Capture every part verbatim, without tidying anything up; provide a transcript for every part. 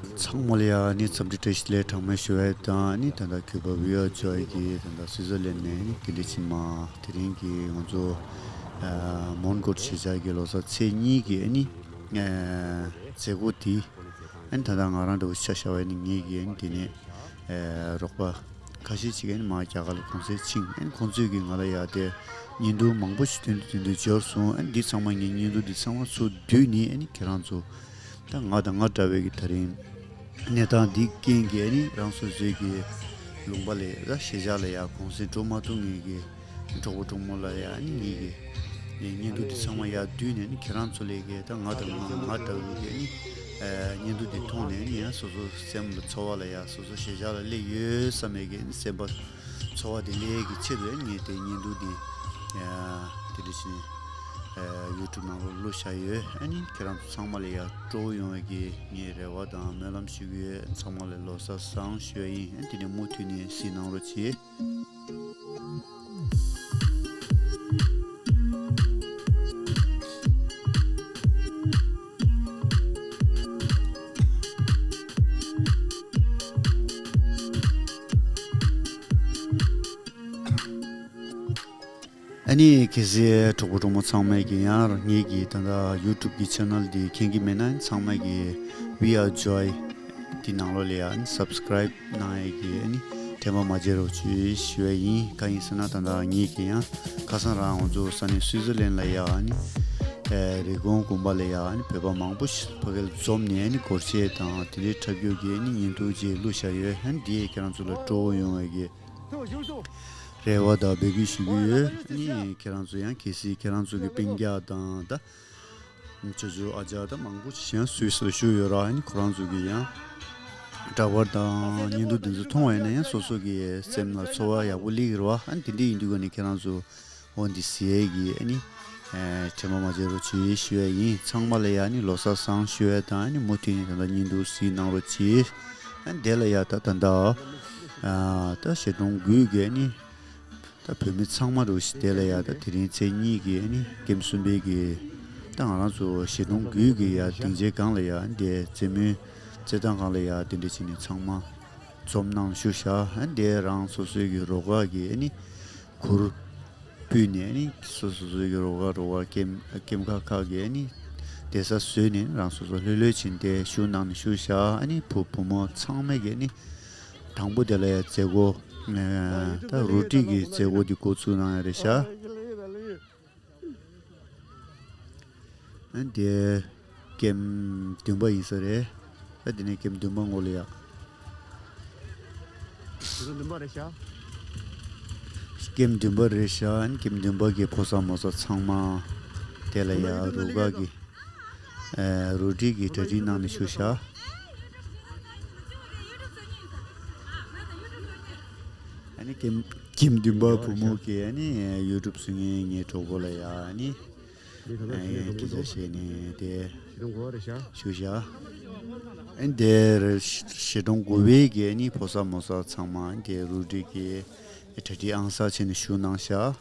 ཚང་མ་ལ་ཡ་ནི་འཚམས་འདྲི་བཀྲ་ཤིས་བདེ་ལེགས་གྲངས་མེད་ཞུ་བ་དང་ནི། ད་ལྟ་གུས་པ་བི་ཨར་ཇོའི་གི་ད་ལྟ་སུའི་ཙར་ལན་ནས་ནི་དེ་འདྲ་ཕྱིན་མ་དེ་རིང་གི་ང་ཚོ་མོན་གྷོ་གཞིས་ཆགས་ཀྱི་ལོ་གསར་ཚེས་གཉིས་ཀྱི་ནི་མཛད་སྒོ་དེ་ནི་ད་ལྟ་ང་རང་འདྲ་བོ་ཆ་བཞག་པ་ནི་ངེད་ཀྱི་ནི་དེ་ནས་རོགས་པ་ཁ་ཤས་ཅིག་ནི་མ་རྒྱ་གར་ལ་གུང་སེང་ཕྱིན། ཁོང་ཚོས་ཀྱི་ང་ལ་ཡ་དེ་བརྙན་ཐུང་མང་པོ་ཞིག་ཐུང་ཐུང་ཐུང་ཐུང་འབྱོར་སོང་། འདི་ཚང་མ་ངས་བརྙན་ཐུང་འདི་ཚང་མ་ཚུར་བསྡུས་ནས་ནི་ཁྱེད་རང་ཚོ། ད་ང་དང་ང་འདྲ་བའི་གི་ད་རིང་གནས་སྟངས་འདི་རྐྱེན་གྱིས་ནི་རང་སོ་སོའི་གི་ལུང་པ་ལ་ད་གཞིས་ཆགས་ལ་ཡ་གུང་སེང་འགྲོ་མ་ཐུབ་མཁན་གྱི་གྲོགས་པོ་གྲོགས་མོ་ལ་ཡ་ནི་ངེད་ཀྱི་བརྙན་ཐུང་འདི་ཚང་མ་ཡར་བསྡུས་ནས་ནི་ཁྱེད་རང་ཚོ་ལ་གི་ད་ང་དང་ང་ང་འདྲ་བའི་གི་ནི་བརྙན་ཐུང་འདི་མཐོང་ནས་ནི་ཡང་སོ་སོ་སེམས་ལ་ཚོར་བ་ལ་ཡ་སོ་སོ་གཞིས་ཆགས་ལ་སླེབས་ཡོད་བསམ་པའི་གི་ནི་སེམས་པ་ཚོར་བ་དེ་སླེབས་ཀྱི་ཆེད་དུ་ངས་དེ་བརྙན་ཐུང་འདི་དེ་འདྲ་ཞིག་ཡུ་ཊུབ་ནང་ལ་བླུགས་བཞག་ཡོད། ཨ་ནི་ཁྱེད་རང་ཚོ་ཚང་མ་ལ་ཡ་སྤྲོ་བོ་ཡོང་བའི་གི་ངས་རེ་བ་དང་སྨོན་ལམ་ཞུ་གི་ཡོད། ཚང་མ་ལ་ལོ་གསར་བཟང་ཞུ་ཡ་ཡིན། ཨ་ནི་དེ་ནས་མུ་མཐུད་ནས་གཟིགས་གནང་རོགས་གྱིས། ཨ་ནི་གལ་སྲིད་གྲོགས་པོ་གྲོགས་མོ་ཚང་མས་ཀྱི་ཡང་ངེད་ཀྱི་ད་ལྟ་ཡུ་ཊུབ་ཀྱི་ཆེ་ནལ་འདི་མཁྱེན་གྱི་མེད་ན་ཚང་མས་ཀྱི་བི་ཨར་ཇོའི་འདི་ནང་ལོགས་ལ་ཡང་སབ་སི་ཀ་རའིབ་གནང་ཡས་ཀྱི་ཨ་ནི་དྲན་པ་མ་བརྗེད་རོགས་གྱིས་ཞུ་ཡས་ཡིན། གང་ཡིན་ཟེར་ན་ད་ལྟ་ངེད་ཀྱི་ཡང་ཁ་སང་རང་ང་ཚོ་ས་གནས་སུའི་ཙར་ལན་ལ་ཡ་ཨ་ནི་རི་ཀོན་དགོན་པ་ལ་ཡ་ཨ་ནི་བོད་པ་མང་པོ་ཞིག་ཕ་གིར་འཛོམས་ནས་ཨ་ནི་སྒོར་གཞས་དང་དེ་འདྲའི་འཁྲབ་རྒྱུ་གི་ཨ་ནི་བརྙན་ཐུང་ཅིག་བླུགས་བཞག་ཡོད། ཨ་ནི་འདི་ཡས་ཁྱེད་རང་ཚོ་ལ་སྤྲོ་བོ་ཡོང་བའི་གི་རེ་བ་དང་འབོད་སྐུལ་ཞུ་གི་ཡོད། ཨ་ནི་ཁྱེད་རང་ཚོ་ཡང་གལ་སྲིད་ཁྱེད་རང་ཚོ་གི་སྤུན་ཀྱག་དང་ད་ཅོ་ཅོ་ཨ་ཅག་ད་མང་པོ་ཞིག་ཡང་སུད་སིར་བཞུགས་ཡོད་ར། ཨ་ནི་ཁོ་རང་ཚོ་གི་ཡང་འདྲ་པར་དང་བརྙན་ཐུང་འདི་ཚོ་མཐོང་བ་ཡིན་ན་ཡང་སོ་སོ་གི་སེམས་ལ་ཚོར་བ་ཡག་པོ་སླེབས་ཀྱི་རེད་བ། ཨ་ནི་དེ་འདྲ་ཡིན་དུས་ག་ནས་ཁྱེད་རང་ཚོ་འོ་འདི་གཟིགས་ཡས་ཀྱི་ཨ་ནི་དྲན་པ་མ་བརྗེད་རོགས་གྱིས་ཞུ་ཡས་ཡིན། ཚང་མ་ལ་ཡ་ཨ་ནི་ལོ་གསར་བཟང་ཞུ་ཡས་དང་ཨ་ནི་མུ་མཐུད་ནས་ད་ལྟ་བརྙན་ཐུང་གཟིགས་གནང་རོགས་གྱིས། ཨ་ནི་དེ་ལ་ཡ་ད་ད་ད་ད་ཞེ་གདོང་དགུ་གི་ཨ་ནི་ད་བོད་མི་ཚང་མ་རུ་ཞིག་དེ་ལ་ཡ་ད་དེ་རིང་ཚེས་གཉིས་ཀྱི་ཨ་ནི་ཀེམ་གསུམ་པའི་གི་ད་ང་རང་ཚོ་ཞེ་གདོང་དགུ་གི་ཡ་སྡིངས་ཆའི་སྒང་ལ་ཡ་འདི་རྩེད་མོའི་རྩེད་ཐང་སྒང་ལ་ཡ་དེ་འདྲ་བྱས་ནས་ཚང་མ་འཛོམས་གནང་བཞུགས་བཞག་ཨ་ནི་དེ་རང་སོ་སོའི་གི་རོགས་ཁ་གི་ཨ་ནི་གུར་ཕུད་ནས་ཨ་ནི་སོ་སོ་སོའི་གི་རོགས་ཁ་རོགས་ཁ་ཀེམ་ཀེམ་ཁ་ཁ་གི་ཨ་ནི་བསྡད་ས་བཟོས་ནས་རང་སོ་སོ་ལྷོད་ལྷོད་བྱས་ནས་བཞུགས་གནང་ནས་བཞུགས་བཞག་ཨ་ནི་བུ་བུ་མོ་ཚང་མས་གི་ཨ་ནི་དང་པོ་དེ་ལ་ཡ་མཛད་སྒོ་ད་རོ་ཊི་གི་མཛད་སྒོ་འདི་འགོ་བཙུགས་གནང་ཡ་རེད་ཤག་ཨ་འདི་ཀེམ་བདུན་པ་ཡིན་ས་རེད། ཨ་འདི་ནས་ཀེམ་བདུན་པ་ངོ་ལ་ཡ། ཀེམ་བདུན་པ་རེད་ཤག་ཀེམ་བདུན་པ་གི་ཕོ་གསར་མོ་གསར་ཚང་མ་དེ་ལ་ཡ་རུ་ཁ་གི་ཨ་རོ་ཊི་གི་གྲ་སྒྲིག་གནང་ནས་བཞུགས་ཤག་ཨ་ནི་ཀེམ་ཀེམ་བདུན་པ་བུ་མོ་གི་ཨ་ནི་ཡུ་ཊུབ་བཟོ་མཁན་ངའི་གྲོགས་པོ་ལ་ཡ་ཨ་ནི་ཨ་སྐད་ཆ་བཤད་ནས་དེ་ཞུ་ཤག་ཨ་ནི་དེ་ཞེ་གདོང་དགུ་པའི་གི་ཨ་ནི་ཕོ་གསར་མོ་གསར་ཚང་མ་ཨ་ནི་དེ་རོ་ཊི་གི་གྲ་སྒྲིག་ཨང་གསར་བྱས་ནས་བཞུགས་གནང་ཤག་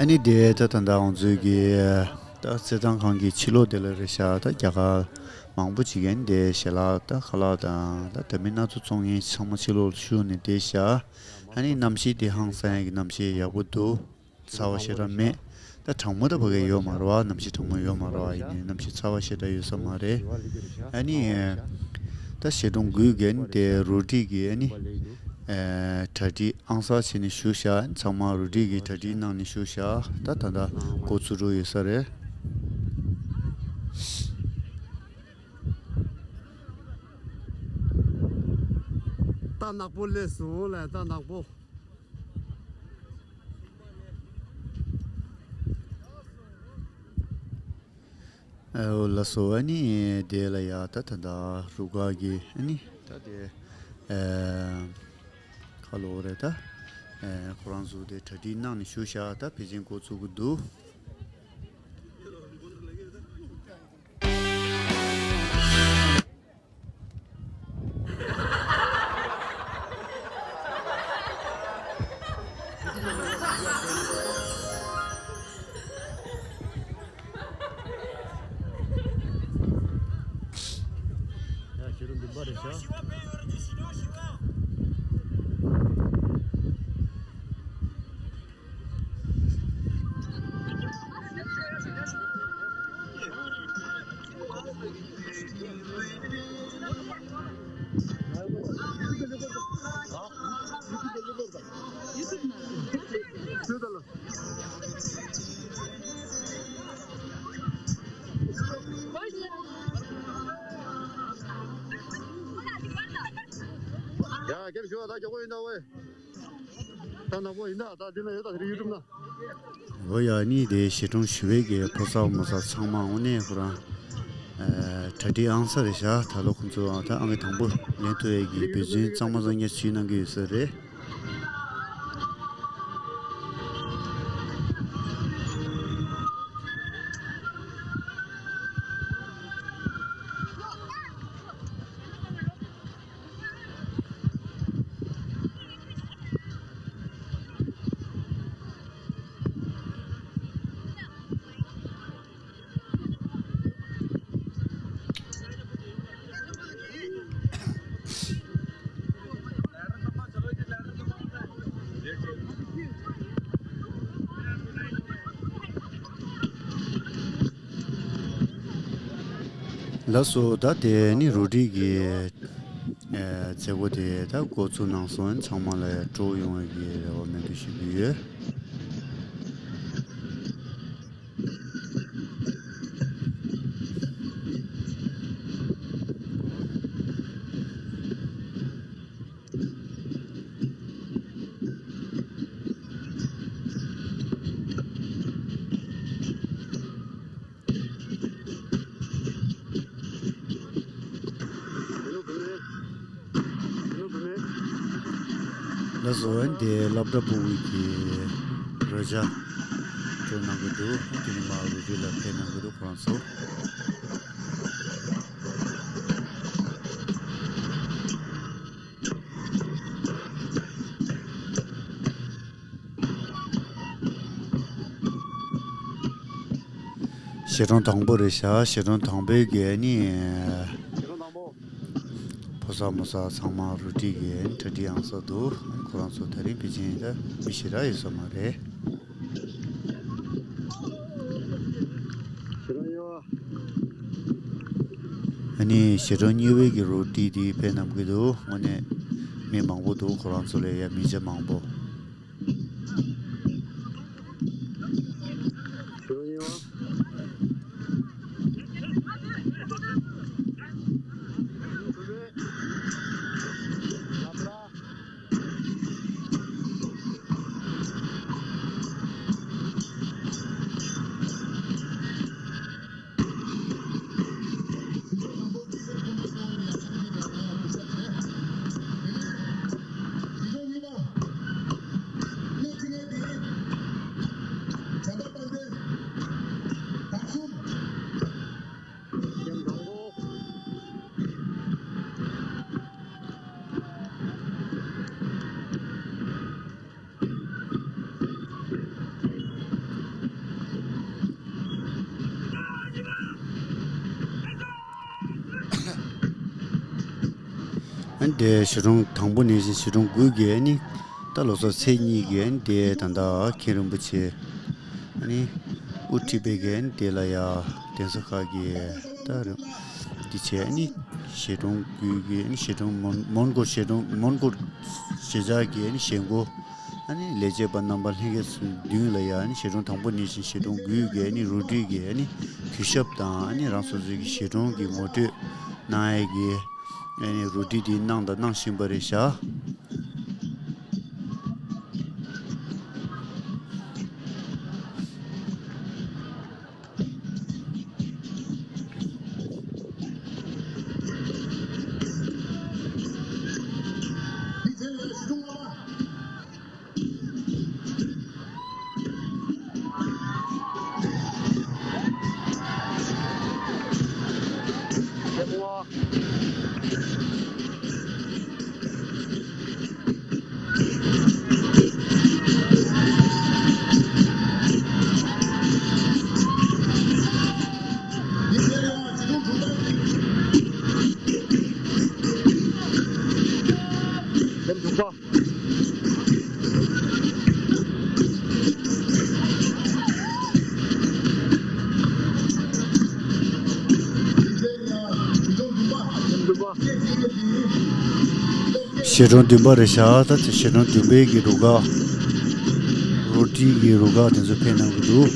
ཨ་ནི་དེ་ད་ད་ད་ང་ཚོའི་གི་ད་རྩེད་ཐང་ཁང་གི་ཕྱི་ལོགས་དེ་ལ་རེད་ཤག་ད་རྒྱ་གར་མང་པོ་ཅིག་ཨ་ནི་དེ་ཞལ་ལག་ད་ཁ་ལག་དང་ད་དེ་མིན་སྣ་ཚོགས་བཙོང་མཁན་ཚང་མ་ཕྱི་ལོགས་ལ་བཞུགས་ནས་བསྡད་ཤག་ཨ་ནི་གནམ་གཤིས་དེ་ཧང་སང་ཡ་གི་གནམ་གཤིས་ཡག་པོ་འདུག་ཚ་བ་ཞེ་དྲག་མེད། ད་གྲང་མོ་ད་ཕ་གི་ཡོད་མ་རེད་བ། གནམ་གཤིས་གྲང་མོ་ཡོད་མ་རེད་བ། ཡིན་ནའི་གནམ་གཤིས་ཚ་བ་ཞེ་དྲག་ཡོད་ས་མ་རེད། ཨ་ནི་ད་ཞེ་གདོང་དགུའི་གན་དེ་རོ་ཊི་གི་ཨ་ནི་ཨེ་གྲ་སྒྲིག་ཨང་གསར་བྱས་ནས་བཞུགས་ཤག་ཚང་མ་རོ་ཊི་གི་གྲ་སྒྲིག་གནང་ནས་བཞུགས་ཤག་ད་ད་ད་འགོ་ཚུགས་འགྲོ་ཡོད་ས་རེད། རྟ་ནག་པོ་སླེབས་སོང་ལ། རྟ་ནག་པོ། ཨོ་ལགས་སོ། ཨ་ནི་དེ་ལ་ཡ་ད་ད་ད་རུ་ཁག་གི་ཨ་ནི་ད་དེ་ཨེ་ཁ་ལོ་རེད་ད། ཨེ། ཁོ་རང་ཚོ་དེ་གྲ་སྒྲིག་གནང་ནས་བཞུགས་ཤག་ད་ཕལ་ཆེར་འགོ་ཚུགས་ཀྱི་འདུག་ཡ། ཤེས་རབ་འདུན་པ་རེད་ཤག་ཡ། རྒྱབ་ཞུ་བ་ད་མགྱོགས་པོ་ཡིན་ད་ཝེ། ད་ནག་པོ་ཡིན་ད། ད་འདི་ན་ཡོད་ད། དེ་རིང་ཡུ་ཊུབ་ན། འོ་ཡ། ནི་དེ་གཞིས་གྲོང་ཞི་བའི་གི་ཕོ་གསར་མོ་གསར་ཚང་མ་དངོས་གནས་ཁོ་རང་ཨ་གྲ་སྒྲིག་ཨང་གསར་རེད་ཤག་ད་ལོ་ཁོང་ཚོ་ད་ཨང་ཀི་དང་པོ་ལེན་ཐུབ་ཡས་ཀྱི་འབད་བརྩོན་གཙང་མ་གཙང་རྐྱང་བྱེད་གནང་གི་ཡོད་ས་རེད། ལགས་སོ། ད་དེ་ནི་རུ་སྒྲིག་གི་ཨེ་མཛད་སྒོ་དེ་ད་འགོ་ཚུགས་གནང་སོང་། ཚང་མ་ལ་སྤྲོ་ཡོང་བའི་གི་རེ་བ་སྨོན་འདུན་ཞུ་གི་ཡོད། ལགས་སོ། དེ་སློབ་གྲྭ་ཕྲུ་གུ་གི་རོལ་ཆ་སྤྲོད་གནང་གི་འདུག་དེ་ནས་མར་རུ་སྒྲིག་ལ་ཕེབས་གནང་གི་འདུག་ཁོ་རང་ཚོ། གཞིས་གྲོང་དང་པོ་རེད་ཤག་གཞིས་གྲོང་དང་པོའི་གི་ནི་ཕོ་གསར་མོ་གསར་ཚང་མ་རུ་སྒྲིག་གི་གྲ་སྒྲིག་ཨང་གསར་འདུག་ཁོ་རང་ཚོ་དེ་རིང་ཕལ་ཆེར་ད་མི་ཞེ་དྲག་ཡོད་ས་མ་རེད། ཨ་ནི་གཞིས་གྲོང་གཉིས་པའི་གི་རུ་སྒྲིག་དེ་ཕེབས་གནང་གི་འདུག་དངོས་གནས་མི་མང་པོ་འདུག་ཁོ་རང་ཚོ་ལ་ཡ་མི་ཆ་མང་པོ། ཨ་ནི་དེ་གཞིས་གྲོང་དང་པོ་ནས་བཞིན་གཞིས་གྲོང་དགུ་གི་ཨ་ནི་ད་ལོ་གསར་ཚེས་གཉིས་ཀྱི་ཨ་ནི་དེ་ད་ལྟ་མཁན་རིན་པོ་ཆེ་ཨ་ནི་དབུ་ཁྲིད་པའི་གི་ཨ་ནི་དེ་ལ་ཡ་གདན་ས་ཁག་གི་ད་རུ་འདི་བྱས་ཨ་ནི་གཞིས་གྲོང་དགུ་གི་ཨ་ནི་གཞིས་གྲོང་མོན་མོན་གྷོ་གཞིས་གྲོང་མོན་གྷོ་གཞིས་ཆགས་ཀྱི་ཨ་ནི་གཞིས་འགོ། ཨ་ནི་ལས་བྱེད་པ་རྣམ་པ་ལྷན་རྒྱས་ཚོ་མདུན་ལ་ཡ་ཨ་ནི་གཞིས་གྲོང་དང་པོ་ནས་བཞིན་གཞིས་གྲོང་དགུའི་གི་ཨ་ནི་རུ་སྒྲིག་གི་ཨ་ནི་གུས་ཞབས་དང་ཨ་ནི་རང་སོ་སོའི་གི་གཞིས་གྲོང་གི་ངོ་སྤྲོད་གནང་ཡས་ཀྱི་ཨ་ནི་རུ་སྒྲིག་དེ་གནང་དང་གནང་བཞིན་པ་རེད་ཤག་ཞལ་གྲངས་བདུན་པ་རེད་ཤག་ད་དེ་ཞལ་གྲངས་བདུན་པའི་གི་རུ་ཁག་རོ་ཏི་གི་རུ་ཁག་དེ་ཚོ་ཕེབས་གནང་གི་འདུག་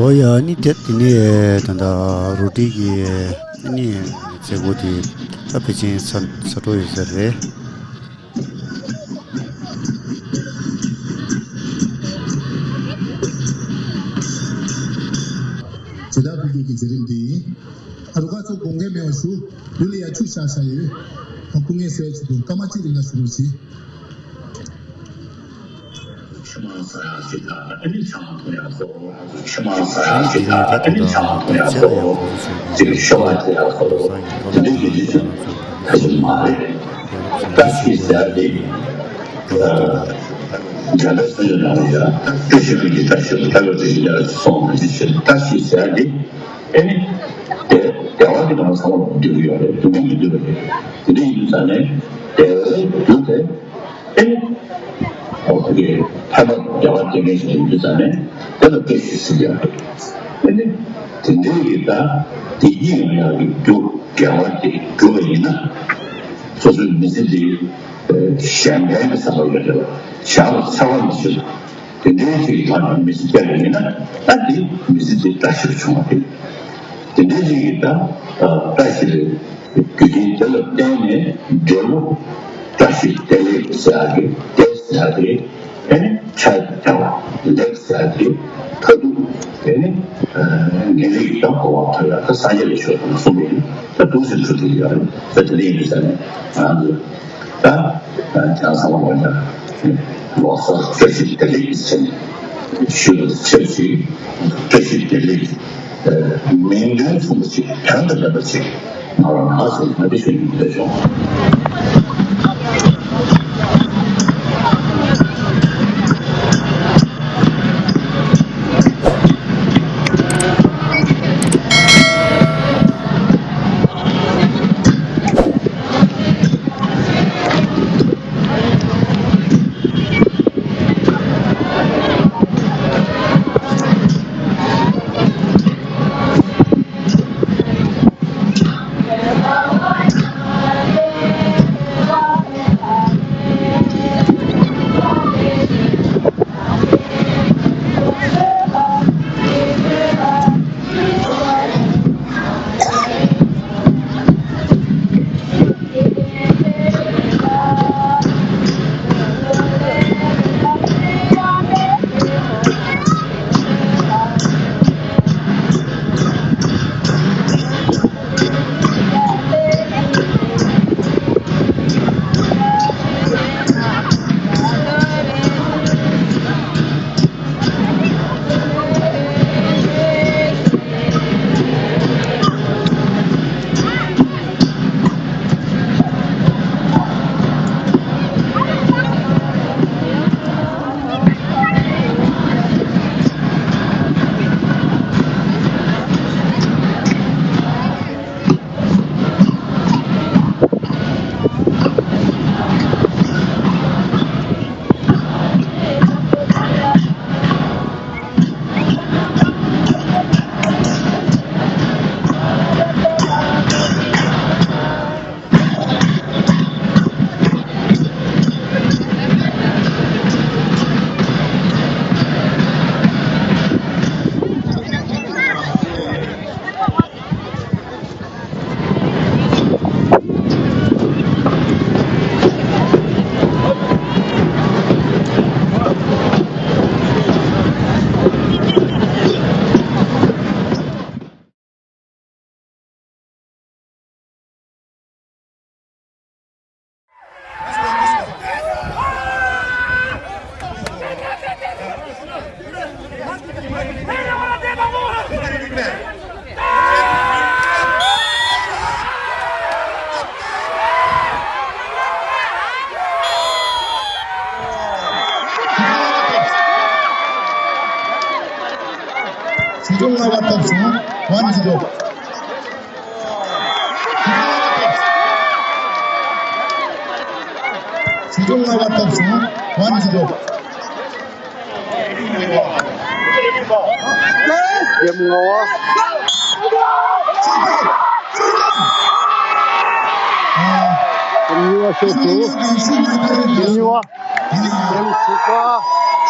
ཨོ་ཡ། ཨ་ནི་དེ་དེ་ནས་ད་ལྟ་རོ་ཏི་གི་ཨ་ནི་མཛད་སྒོ་དེ་ད་ཕལ་ཆེར་ཚར་ཚར་འགྲོ་ཡོད་ས་རེད། ཇི་ལྟར་བོད་ཀྱི་མཛད་རིམ་འདི་ཡིན། རུ་ཁག་ཚོ་དགོངས་འགལ་མེད་པ་ཞུ། ཡུལ་ལ་ཡ་ཆུ་བཞག་བཞག་ཡོད། སྐུ་ངལ་གསོ་ཡ་ཆེད་དུ་སྐར་མ་གཅིག་རིང་ལ་བཞུགས་རོགས་གྱིས། ཕྱི་མ་ས་ཡ་ཞིག་དང་ཨ་ནི་ཆང་འཐུང་ཡ་ཁོ། ཕྱི་མ་ས་ཡ་ཞིག་དང་ཨ་ནི་ཆང་འཐུང་ཡ་ཁོ། ཅིག་ཤོ་བ་དེ་ཡ་ཁོ། དེ་འདྲའི་གི་ཅིག་ད་ཞིག་མ་རེད། བཀྲ་ཤིས་ཟེར་ཏེ། འཇམ་དཔལ་སངས་རྒྱས་ནང་ལ་ཡ། བཀྲ་ཤིས་ཀྱི་བཀྲ་ཤིས་ཀྱི་བཀྲ་ཤིས་ཀྱི་ཡ་སོང་མི་ཤེས་བཀྲ་ཤིས་ཟེར་ཏེ། ཨེ་ནི། དེ་བདེ་བ་གི་ནང་ཚང་མ་འདུས་ཡོད་རེད། སྡུག་བསྔལ་མི་འདུས་པ་རེད། དེ་འདྲ་ཡིན་ཙང་ནས་བདེ་བའི་རྒྱུ་དེ། ཨེ་ནི། ཨོ་དེ་གའི་ཐ་མ་བདེ་བ་སྐྱེ་མཁན་ཞིག་ཡིན་དུས་ཙང་ནས་དེ་ལ་བཀྲ་ཤིས་ཟེར་ཡ་རེད། ཨེ་ནི། དེ་འདྲའི་ཡི་ད་བདེ་སྐྱིད་ཡོང་ཡག་གི་རྒྱུ་དགེ་བ་དེ་བསྒྲུབས་པ་ཡིན་ན། སོ་སོའི་མི་ཚེ་འདི་གཞན་ཕན་གྱི་བསམ་པ་ཡོད་རེད་བ། གཞན་ལ་འཚེ་བ་མི་བྱེད། དེ་འདྲའི་ཅིག་གི་ཐོག་ནས་མི་ཚེ་སྐྱེལ་བ་ཡིན་ན་ད་དེ་མི་ཚེ་འདི་བཀྲ་ཤིས་པ་བྱུང་བ་རེད། དེ་འདྲའི་ཅིག་གི་ད་བཀྲ་ཤིས་པའི་རྒྱུ་རྐྱེན་དེ་ལ་བརྟེན་ནས་འབྲས་བུ་བཀྲ་ཤིས་བདེ་ལེགས་ཟེར་ཡག་གི་བདེ་ཟེར་ཡག་དེ་ཨེ་ནི་ཆ་བདེ་བ་ལེགས་ཟེར་ཡག་དེ་མཐར་ཐུག་ཨེ་ནི་ངེས་ལེགས་དང་གོ་འཕང་ཐོབ་ཡག་ད་སངས་རྒྱས་ལ་ཆོས་དང་གསུངས་པ་ཡིན་ད་འདུག་ཟེར་ཚུལ་དེ་ཡོད་རེད། ད་དེ་འདྲ་ཡིན་དུས་ཙང་ནས་ང་ཚོས། ད་ཁྱེད་ཚང་མ་ལ་ལོ་གསར་བཀྲ་ཤིས་བདེ་ལེགས་ཟེར་ནས་ཞུ་བ་ཆབས་ཅིག་བཀྲ་ཤིས་བདེ་ལེགས་མིང་དོན་མཚུངས་པ་ཅིག་དོན་དང་ལྡན་པ་ཅིག་གནང་རོགས་གནང་ཟེར་ནས་འདི་ཞུ་ཡིན། ཐུགས་རྗེ་ཆེ། ཞི་ཁྲོན་ལྔ་པ་ཐོབ་སོང་། ཝན་ཛི་རོ། ཀེམ་ལྔ་པ། ཀེམ་གཉིས་པ་ཤོར་སོང་། ཀེམ་གཉིས་པ། ཀེམ་དྲུག་པ།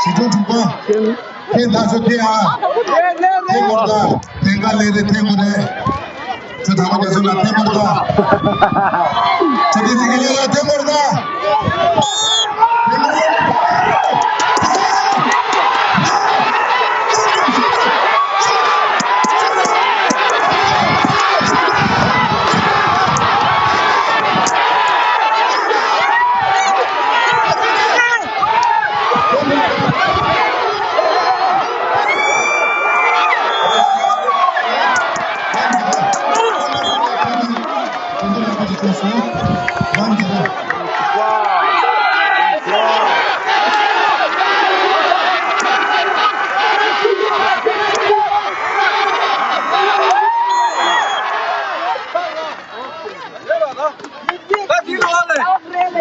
ཞི་ཁྲོན་དྲུག་པ། ཀེམ། ཁྱེད་ད་ཚོ་ཁྱེད་ཨ། ཁྱེད་མོར་ད། དེང་ག་ལས་རེད་ཁྱེད་མོ་རེད། ཁྱོད་ད་མོ་རྒྱ་སོ་ན་ཁྱེད་མོར་ད། ཁྱོད་དེ་ཚིག་གི་ལས་ལ་ཁྱེད་མོར་ད།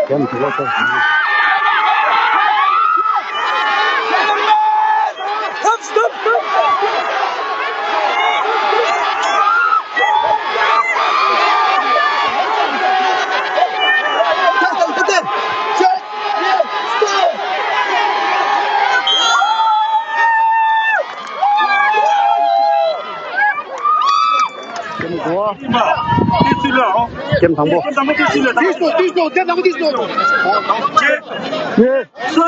ཀེམ་གོ། ཀེམ་དང་པོ། ཏིས་ཏོ་ཏིས་ཏོ་ཀེམ་དང་པོ་ཏིས་ཏོ། ཡེ། སོ།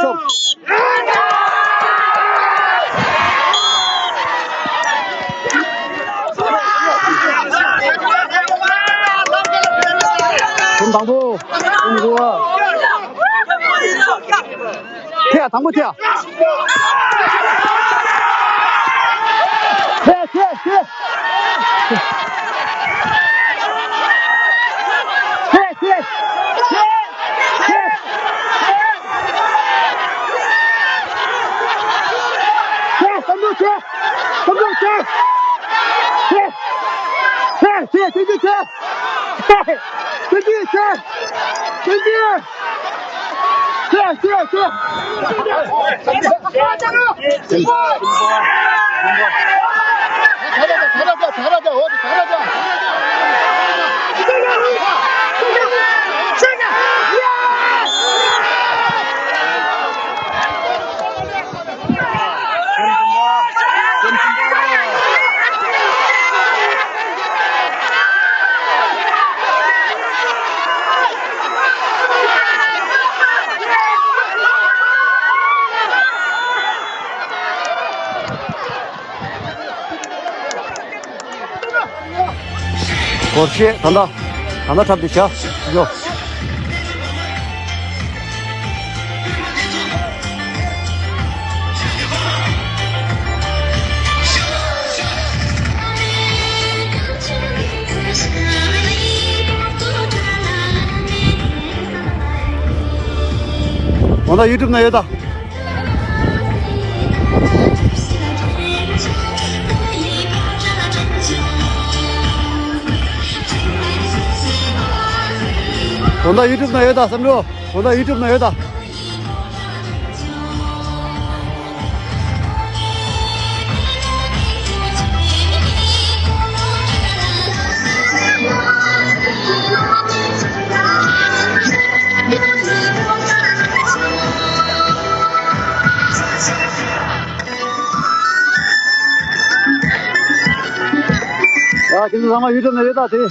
ཀེམ་དང་པོ། ཀེམ་གོ། ཐེ་ཡ། དང་པོ་ཐེ་ཡ། ཐེ་ཐེ་ཐེ། ཐེ་ཐེ་ཐེ། ཐེ། བསམ་བློ་ཐེ། བསམ་བློ་ཐེ། ཐེ། ཐེ་ཐེ་ཐེ་ཐེ། ཐེ་ཐེ་ཐེ། ཐེ་ཐེ། སྒོར་གཞས་ད་ལྟ་ད་ལྟ་འཁྲབ་སྟེ་བཞག་ཡོད། འོ་ད་ཡུ་ཊུབ་ན་ཡོད་ད། འོ་ད་ཡུ་ཊུབ་ན་ཡོད་ད་བསམ་འགྲུབ། འོ་ད་ཡུ་ཊུབ་ན་ཡོད་ད། ཡ། ཁྱེད་ཚོ་ཚང་མ་ཡུ་ཊུབ་ནང་ཡོད་ད་དེ།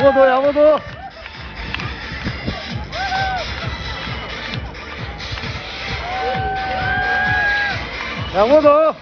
ཡག་པོ་འདུག་ཡག་པོ་འདུག་ཡག་པོ་འདུག་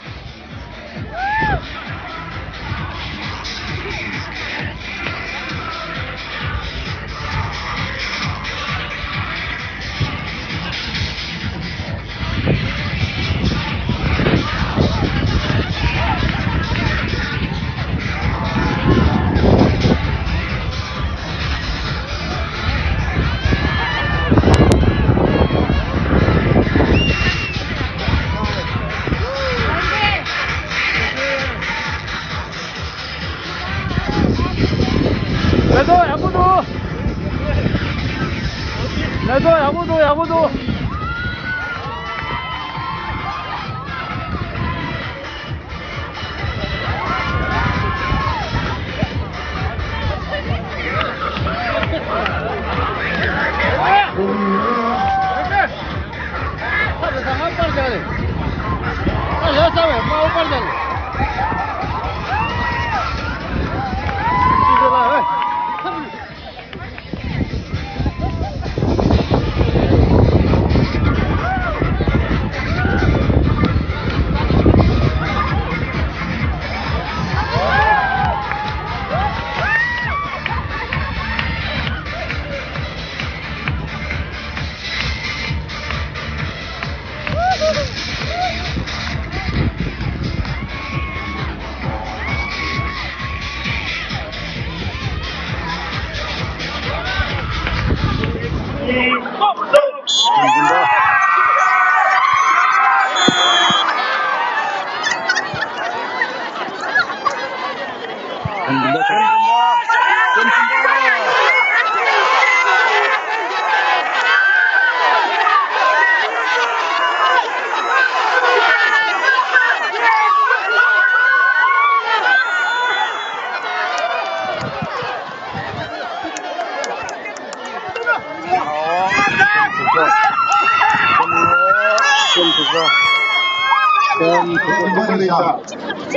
མེ་ཏོག་ཡག་པོ་འདུག་མེ་ཏོག་ཡག་པོ་འདུག་ཡག་པོ་འདུག་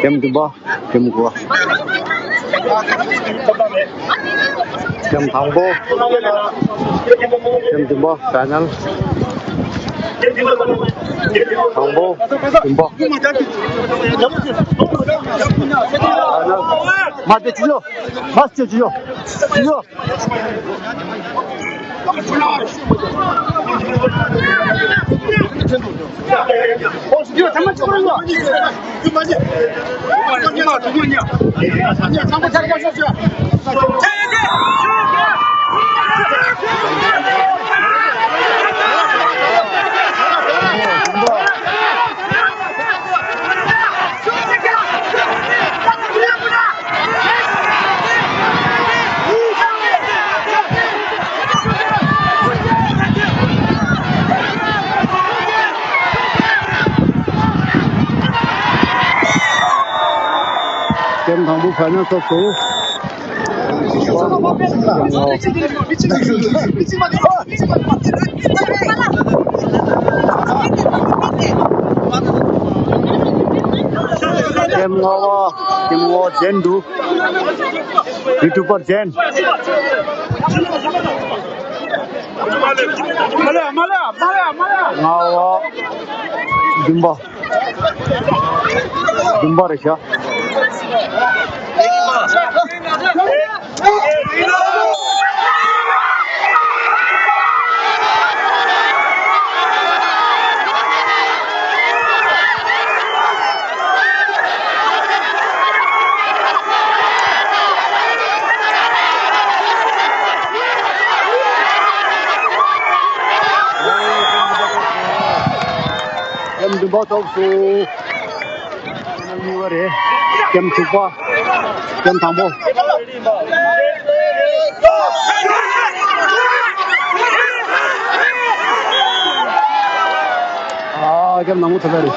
ཀེམ་བདུན་པ། ཀེམ་དགུ་པ། ཀེམ་དང་པོ། ཀེམ་བདུན་པ། ཕའི་ནལ། དང་པོ། བདུན་པ། ཕའི་ནལ། མ་དེ་ཅི་ཡོད། མ་ཅི་ཅི་ཡོད། ཅི་ཡོད། ཀེམ་དང་པོ་ཕའི་ནལ་ཐོབ་སོང་། ཀེམ་ལྔ་པ། ཀེམ་ལྔ་པ་ཇེན་འདུག་ཡུ་ཊུབ་པར་ཇེན། ལྔ་པ། བདུན་པ། བདུན་པ་རེད་ཤག་ཀེམ་བདུན་པ་ཐོབ་སོང་། གནང་ཡོད་རེད། ཀེམ་དྲུག་པ། ཀེམ་དང་པོ། ཨ། ཀེམ་ནང་མོ་ཐོབ་པ་རེད།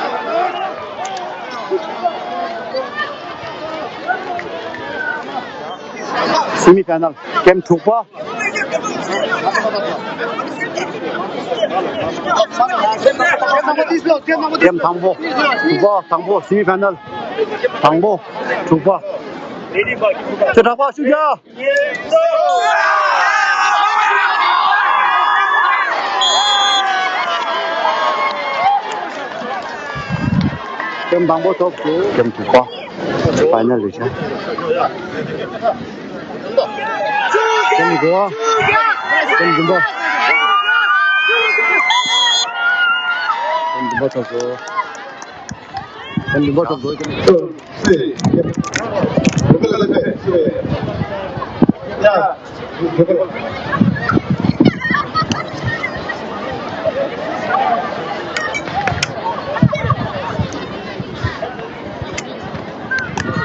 སེ་མི་ཕའི་ནལ། ཀེམ་དྲུག་པ། ཀེམ་དང་པོ། དྲུག་པ། དང་པོ། སེ་མི་ཕའི་ནལ། དང་པོ། དྲུག་པ། ཁྱེད་དྲག་པ་ཤུགས་རྒྱག་ཀེམ་དང་པོ་ཐོབ་སོང་། ཀེམ་དྲུག་པ་ཕའི་ནལ་རེད་ཤག་ཀེམ་དགུ་པ། ཀེམ་བདུན་པ། ཀེམ་བདུན་པ་ཐོབ་སོང་། ཀེམ་བདུན་པ་ཐོབ་སོང་། ཀེམ།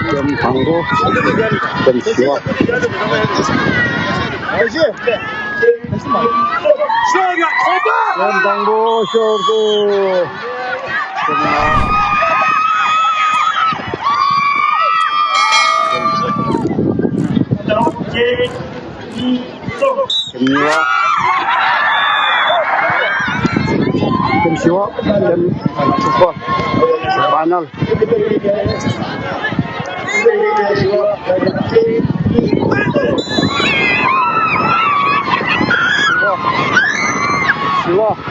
ཀེམ་དང་པོ། ཀེམ་བཞི་པ། ཀེམ་དང་པོ་ཤོར་སོང་། ཀེམ་གཉིས་པ། ཀེམ་བཞི་པ། ཀེམ་དྲུག་པ། ཕའི་ནལ། བཞི་པ། བཞི་པ།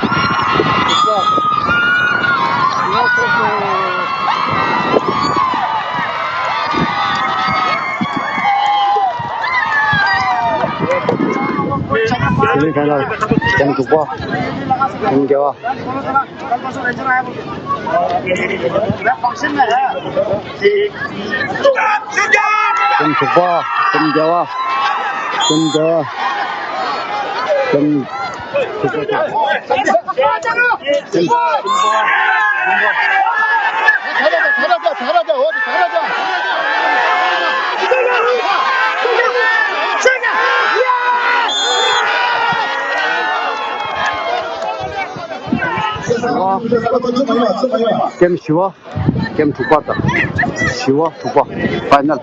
ཀེམ་དྲུག་པ། ཀེམ་བརྒྱད་པ། ཀེམ་དྲུག་པ། ཀེམ་བརྒྱད་པ། ཀེམ་བརྒྱད་པ། ཀེམ་དྲུག་པ། ཀེམ་བཞི་པ། ཀེམ་དྲུག་པ་དང་། བཞི་པ་དྲུག་པ་ཕའི་ནལ།